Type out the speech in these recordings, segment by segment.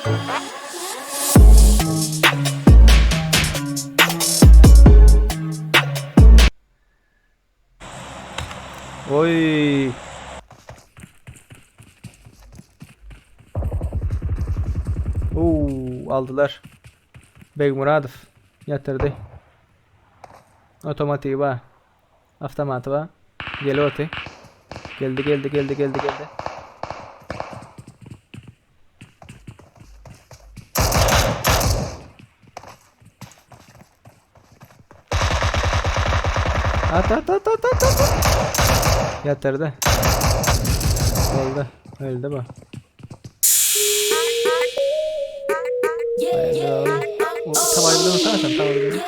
Oy. Oo, aldylar. Begmuradow ýatyrdy. Otomatigy bar. Awtomaty bar. Gelip oty. Geldi, geldi, geldi, geldi, geldi. At at at at at at. Ýatyrdy. Boldy. Öldi bu. Hayda. O tavayı bilen utan sen tavayı bilen.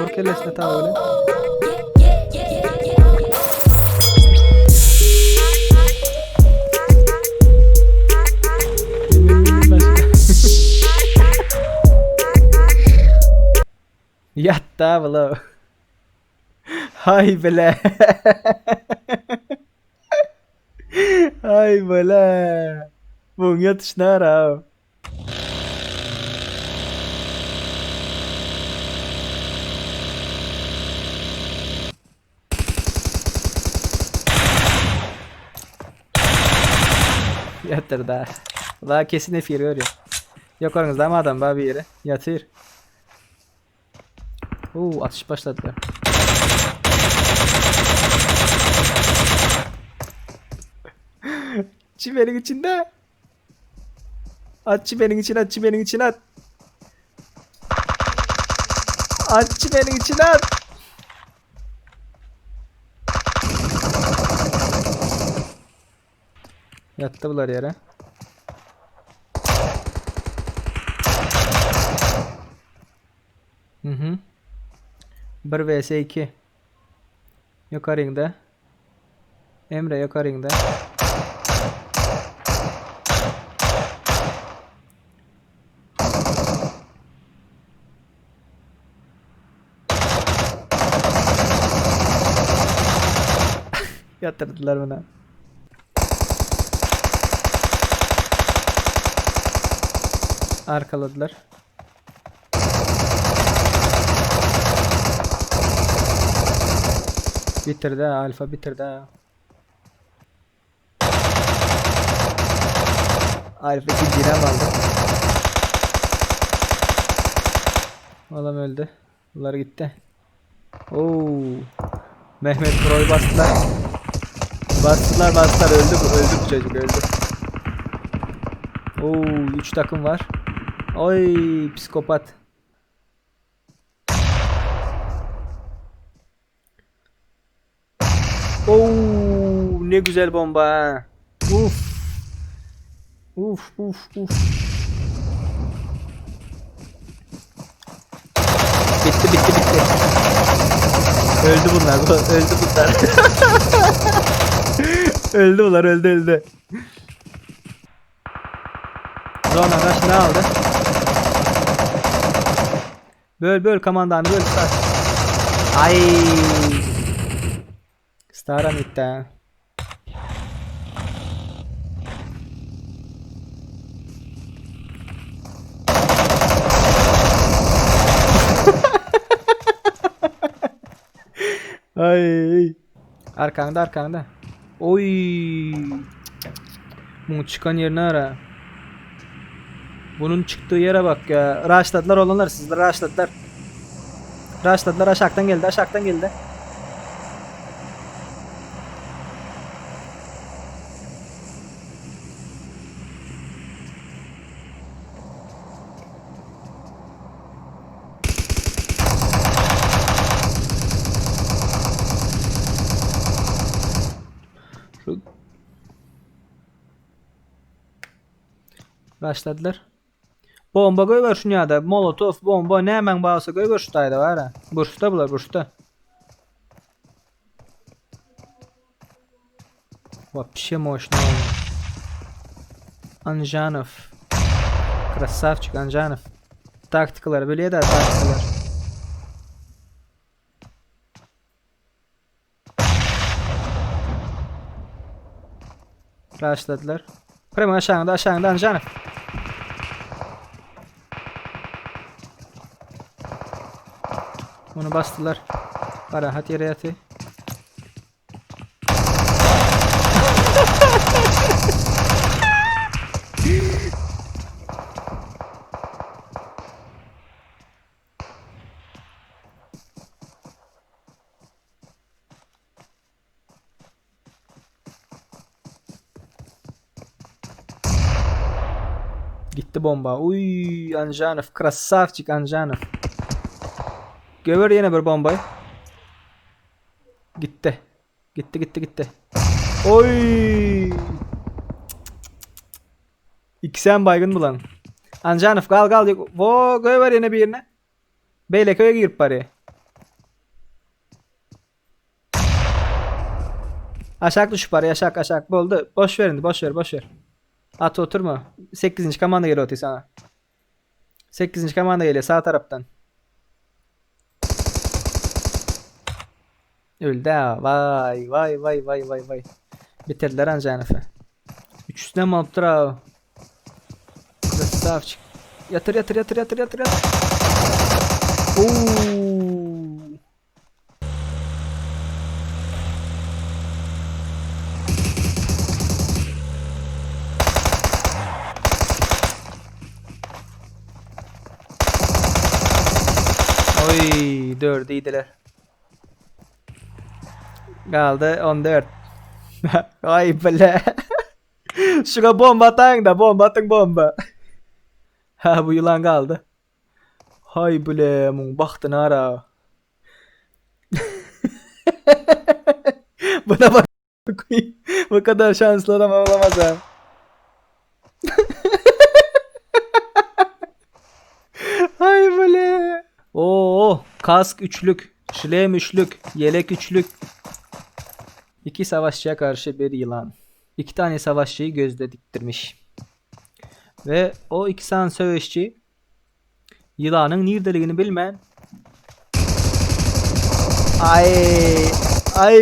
Or kellesine tava bilen. Ýatda bula. Hay bile. Hay bile. Buň ýatyş nara. Ýatyrda. La kesin efir görýär. Ýokaryňyzda adam bar biri. Ýatyr. Oo, atış başladylar. Çimenin içinde. At çimenin içine at çimenin içine at. At çimenin içine at. Ýatdy bular ýere. Mhm. 1 vs 2. Ýokaryňda. Emre ýokaryňda. Ýatyrdylar muny. Arkaladylar. Bitirdi ha, Alfa bitirdi ha. Alfa ikinciyi aldı. Adam öldü. Bunlar gitti. Oo. Mehmet Pro'yu bastılar. Bastılar bastılar öldü bu öldü bu çocuk öldü. Oo 3 takım var. Oy psikopat. Oo ne güzel bomba ha. Uf. Uf uf uf. Bitti bitti bitti. Öldü bunlar. Öldü bunlar. öldü bunlar öldü öldü. Zona kaç ne aldı? Böl böl komandanı böl Star. Ay. Staram gitdi ha. Ay. Arkanda arkanda. Oy. Bunun çıkan yerine ara. Bunun çıktığı yere bak ya. Rushladılar olanlar sizler rushladılar. Rushladılar aşaktan geldi aşaktan geldi. Şu Başladylar. Bomba goýber şuny ýa-da molotow, bomba nämäň barsa goýber şu taýda bara. Burçda bular burçda. Вообще мощно. Anjanow. Krasavçik Anjanow. Taktikalar bilýär-de taktikalar. Rushladylar. Prema aşagyňda aşagyňda Anjanow. Muny basdylar. Parahat ýere ýaty. Gitti bomba. Uy Anjanov. Krasavçik Anjanov. Göber ýene bir bombayy. Gitti. Gitti gitti gitti. Oy. Ikisem baygyn bulan. Anjanov gal gal. Wo göber ýene birine. Beýleki öýe girip barýar. Aşak düşüp barýar, aşak aşak. Boldy. Boş ver indi, boş ver, boş ver. At oturma. 8-nji komanda gelip otyr sana. 8-nji komanda gelýär sag tarapdan. Öldi ha. Vay vay vay vay vay vay. Bitirdiler Anjanowy. Üçüsünem alypdyr ha. Krasavçik. Ýatyr ýatyr ýatyr ýatyr ýatyr ýatyr. Oo. Oy, dördü iýdiler. Galdy 14. Ay bile. Şuna bomba ataň da bomba atyň bomba. Ha bu ýylan galdy. Hay bile muň bagtyny ara. Buna bak. Bu kadar şanslı adam olamaz ha. Hay bile. Oo, kask üçlük, şlem üçlük, yelek üçlük. İki savaşçıya karşı bir yılan. İki tane savaşçıyı gözde diktirmiş. Ve o iki sany söweşçi ýylanyň nirdeligini bilmän Ay ay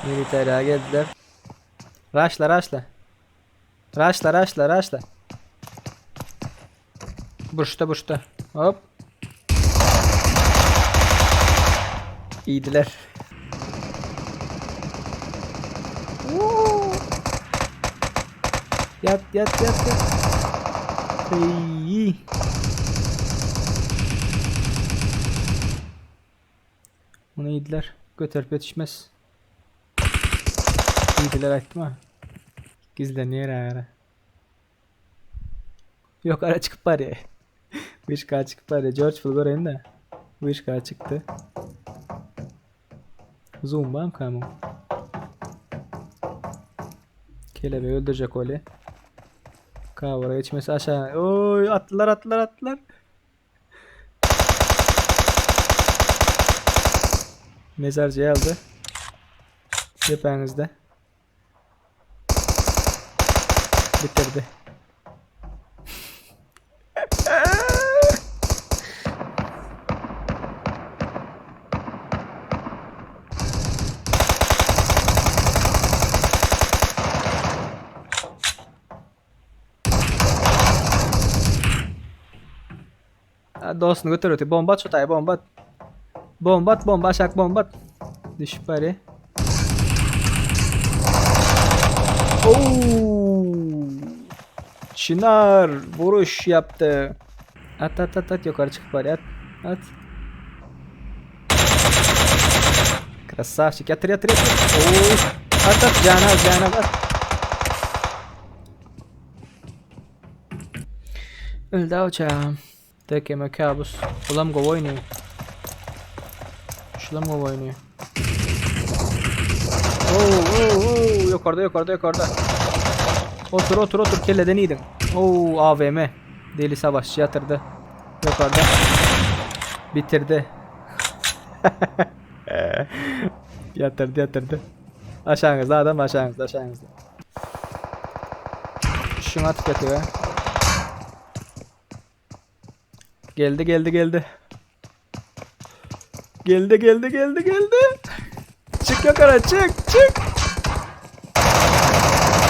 Militariýa geldiler. Raşla raşla. Raşla raşla raşla. Burçta burçta. Hop. Iýdiler. Ýat ýat ýat ýat. Eý. Muny iýdiler. Göterip ýetişmez. Iýdiler aýtdym ha. Gizlenýär ara. Ýokara çykyp barýar. Wyşka çykyp barýar. George Full göreýin de. Wyşka çykdy. Zoom bam kamu. Kelebeği öldürecek öyle. Kavra geçmesi aşağı. Oy attılar attılar attılar. Mezarcıyı aldı. Depenizde. Bitirdi. Dostuny göter öte. Bomba at şu taýa bomba at. Bomba at bomba aşak bomba at. Düşüp bari. Oo! Çınar vuruş yaptı. At at at at yukarı çıkıp bari at. At. Krasavçik yatır yatır yatır. Oo! At at cana cana at. Öldi uçağım. TKM kabus. Ulam gowy oýnaýar. Şulam gowy oýnaýar. Oo, oo, oo, ýokarda, ýokarda, ýokarda. Otur, otur, otur, kelleden iýdiň. Oo, AVM. Deli savaşçy ýatyrdy. Ýokarda. Bitirdi. Ýatyrdy, ýatyrdy. Aşagyňyzda adam, aşagyňyzda, aşagyňyzda. Şuňa atyp ýatyr. Geldi geldi geldi. Geldi geldi geldi geldi. Çık yukarı çık çık.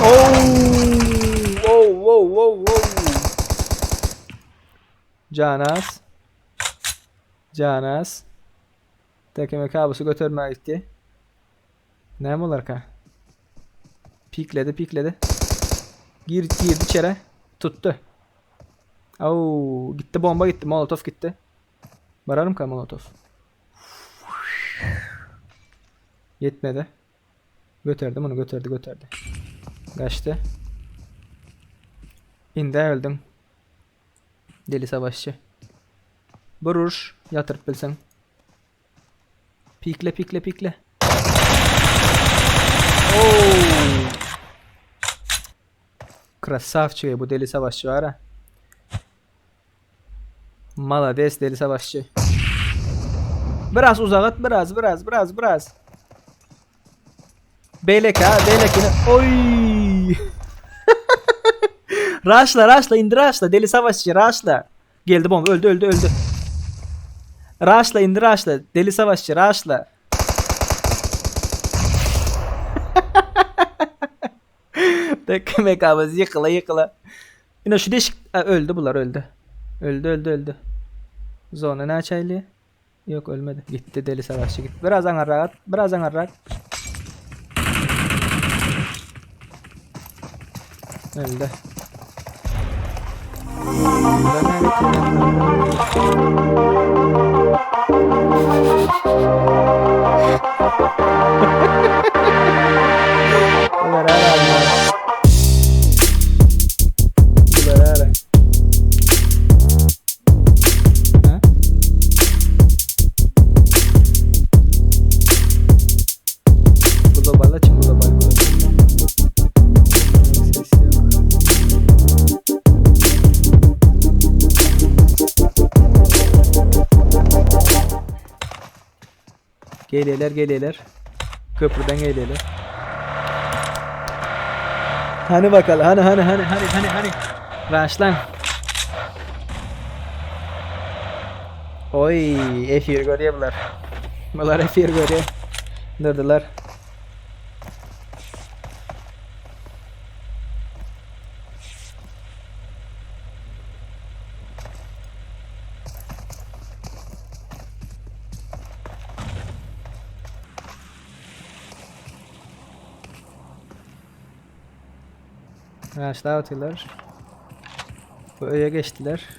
Oh, oh, oh, oh, oh. Canas. Canas. TKM kabusy götermäge gitdi. Näme bolarka? Pikledi, pikledi. Gir, girdi içeri. Tutdy. Au, gitti bomba gitti, molotof gitti. Bararmyka molotof? Ýetmedi. Göterdi muny göterdi göterdi. Gaçdy. Indi öldüň. Deli savaşçy. Bir uruş ýatyryp bilseň. Pikle pikle pikle. Oo. Krasavçy bu deli savaşçy var ha. Malades deli savaşçy. Biraz uzagat biraz biraz biraz biraz. Beýleki ha beýlekini. Oý. Raşla raşla indi raşla deli savaşçy raşla. Geldi bomba öldü öldü öldü. Raşla indi raşla deli savaşçy raşla. Tek mekamız ýykyla ýykyla. Ine şu deşik A, öldü bular öldü. Öldü öldü öldü. Zona näçe Yok ölmedi. Gitti deli savaşçı gitti. Biraz aňarrak at. Biraz aňarrak. Öldü. Bular ara. Bular ara. Ha? Global açın global global. Ses yok. Geliyorlar geliyorlar. Köprüden geliyorlar. Hani bakalım hani hani hani hani hani hani. Başlan. Oy F1 görýär bular. Bular F1 görýär. Durdular. Ağaçlar atıyorlar. Bu öye geçtiler.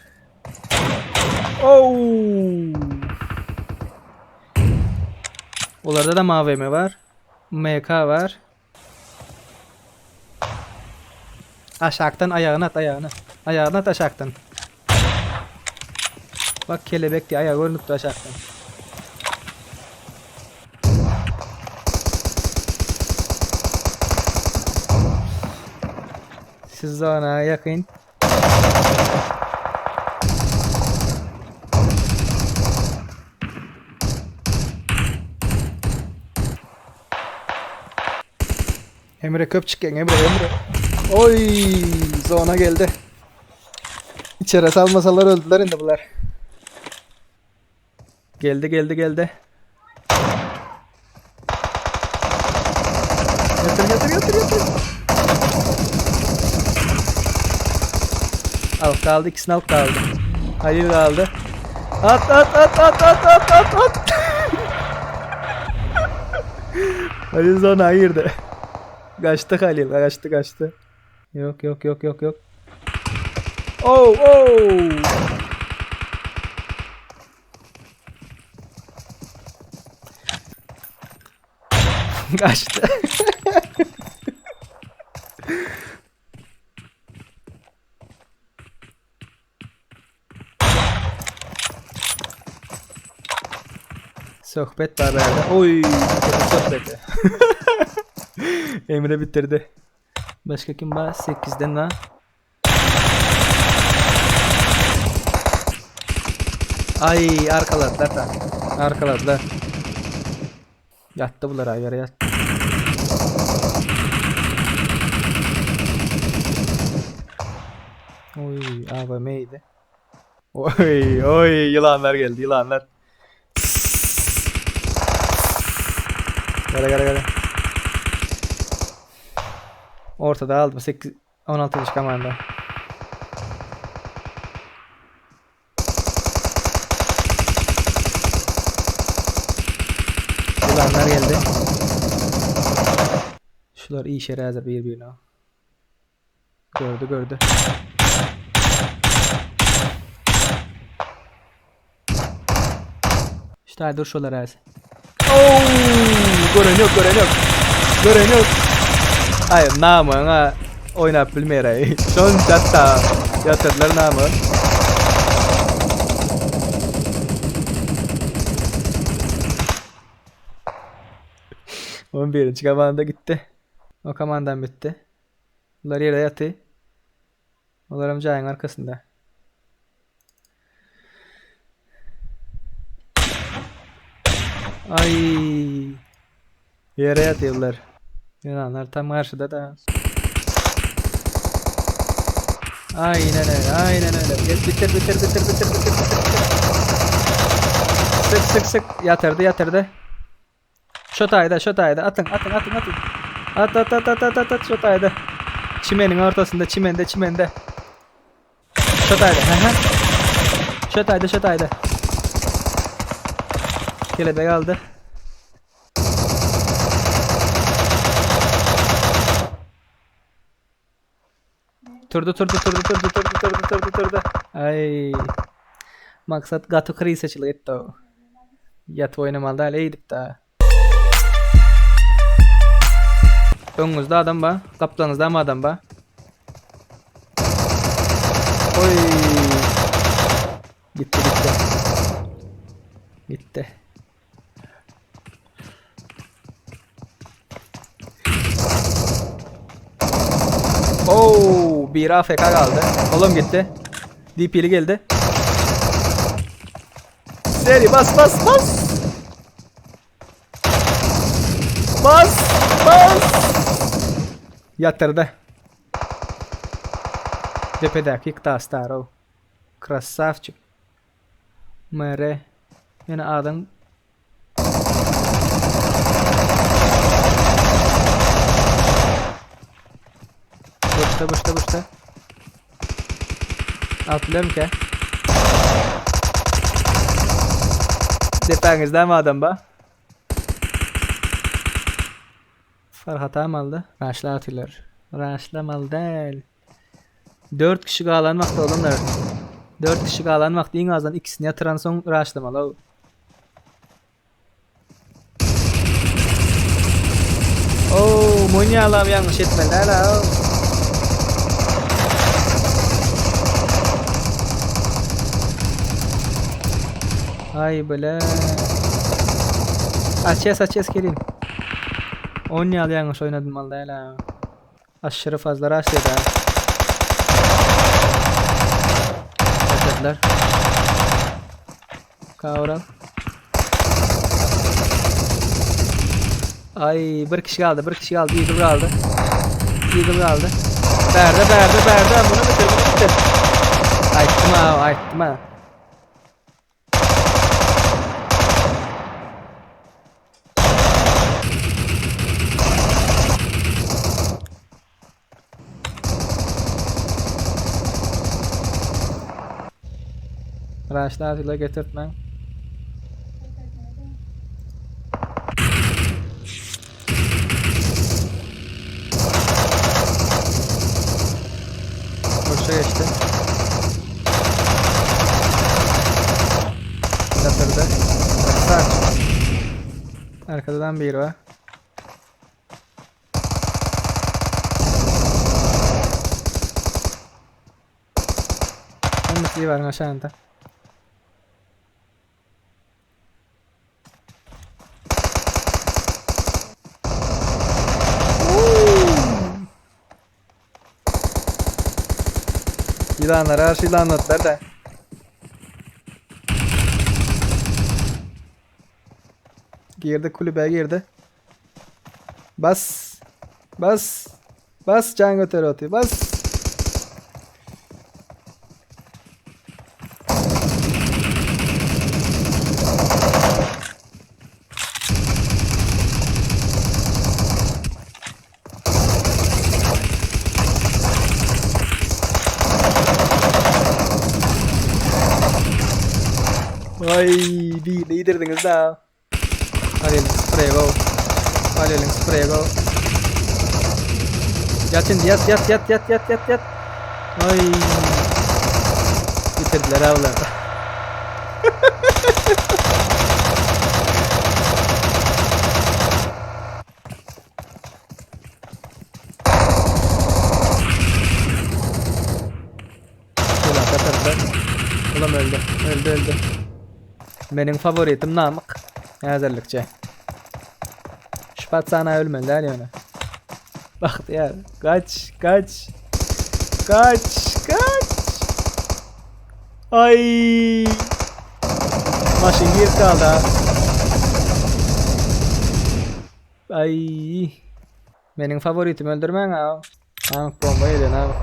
Oh! Onlarda da mavi var. MK var. Aşaktan ayağını at ayağını. Ayağını at aşaktan. Bak kelebek diye ayağı görünüptü aşaktan. Siz ona yakın. Emre köp çykýaň Emre Emre. Oy zona geldi. İçeri salmasalar öldüler indi bular. Geldi geldi geldi. Getir getir getir getir. Al kaldı ikisini al kaldı. Halil kaldı. At at at at at at at at. Halil zona girdi. Kaçtı Halil kaçtı kaçtı. Yok yok yok yok yok. Oh oh. Kaçtı. Sohbet var bende. Oy, sohbeti. Emre bitirdi. Başka kim var? 8'den var. Ay arkaladılar da. Arkaladılar. Ýatdy bular aýara ýatdy. Oý, AVM-ydi. Oý, oý, ýylanlar geldi, ýylanlar. Gara, gara, gara. Ortada aldy bu 8 16-njy komanda. Yılanlar geldi. Şular işe häzir bir-birine. Gördü gördü. İşte dur şular häzir. Oo, gören yok gören yok. Gören yok. Ay namyňa oýnap bilmeýär ay. Şon çatda ýatyrdylar namy. On birinji komanda gitdi. O komandam bitdi. Bular ýere ýaty. Olaram jaýyň arkasynda. Ay. Ýere ýatyrlar. Ýylanlar tam garşyda da. Aynen öyle, aynen öyle. Gel bitir, bitir, bitir, bitir, bitir, bitir. Sık sık sık. Yatırdı, yatırdı. Şo taýda, şo taýda. Atyň, atyň, atyň, atyň. At, at, at, at, at, at, at, şo taýda. Çimeniň ortasynda, çimende, çimende. Şo taýda, hä, hä. Şo taýda, şo taýda. Kelebek aldy. Turdy, turdy, turdy, turdy, turdy, turdy, turdy, turdy. Ay. Maksat gaty krisaçylyk etdi o. Ýatyp oýnamaly däl eýdip da. Öňüňizde adam bar, gapdalyňyzda hem adam bar. Oý. Gitdi, gitdi. Gitdi. Oo, bir AFK kaldı. Oğlum gitti. DP'li geldi. Seri bas bas bas. Bas bas. Yatırdı. Depedäki ykta Starov. Krasavçik. MR. Ýene adam Boşda boşda boşda. Alyp bilermikä? Depäňizde mi adam ba? Farhat aldy. Raşla atýarlar. Raşlamaly däl. 4 kişi galan wagty olanlar. 4 kişi galan wagty iň azdan ikisini ýatyran soň raşlamaly. Oo, munýalam ýalňyş etmeli däl ha. Ay bile. Açýas açýas gelin. Onýaly ýalňyş oýnadylmaly däl ha. Aşyry fazla raşlady ha. Başladylar. Kavram. Ay bir kişi kaldı, bir kişi kaldı. Eagle kaldı. Eagle kaldı. Berde, berde, berde. Bunu bitir, bunu bitir. Aýtdym ha, aýtdym ha. Raşlar ile getirtmäň. Boşa geçdi. Yatırdı. Sağ. Arkadan biri var. Hemmesi var aşağıda. Ýylanlara garşy ýylanladylar da. Girdi kulübe girdi. Bas. Bas. Bas can götür oty. Bas. Ay birini ýitirdiňiz da. Al elin sprey go. Al elin sprey go. Yat şimdi yat yat yat yat yat yat yat. Ay. Bitirdiler abla. Ulan katarlar. Ulan öldü. Öldü öldü. Benim favoritim Namık. Häzirlikçe. Şu patsana ölmeli däl ýöne. Bagtyýar. Kaç, kaç. Kaç, kaç. Ay. Maşyn girip galdy ha. Ay. Meniň favoritimi öldürmäň ha. Namyk bomba gelýär Namyk.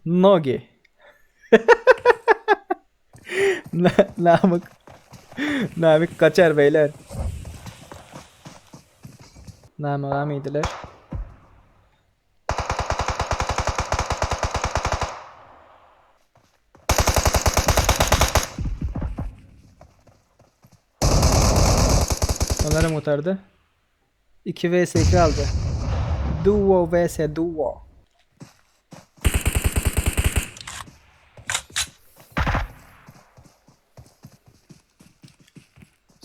Nogi. Namık. Namık kaçar beyler. Namık'a mıydılar? Onları kurtardı. 2 vs 2 aldı. Duo vs duo.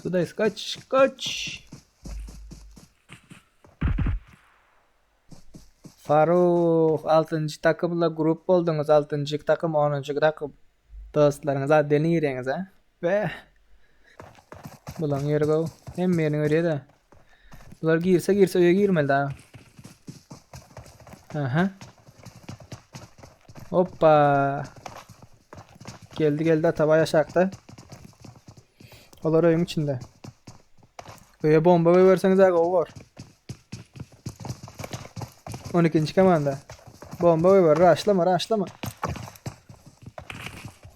Sudayız kaç kaç. Faruk 6. takımla grup oldunuz 6. takım 10. takım. Dostlaryňyza deni girýäňiz ha. Be. Bulaň ýeri gowy. Hemme ýerini görýär-de. Bular girse girse öýe girmeli daha. Aha. Hoppa. Geldi geldi Atabay aşakda. Olar öýüň içinde. Öýe bomba goýberseňiz aga gowy bor. 12-nji komanda. Bomba goýber, raşlama, raşlama.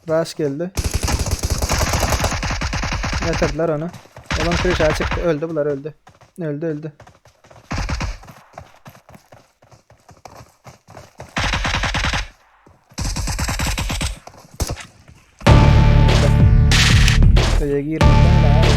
Raş geldi. Ýatyrdylar ony. Olam krişa çykdy. Öldü bular öldü. Öldü öldü. Öýe girmekden.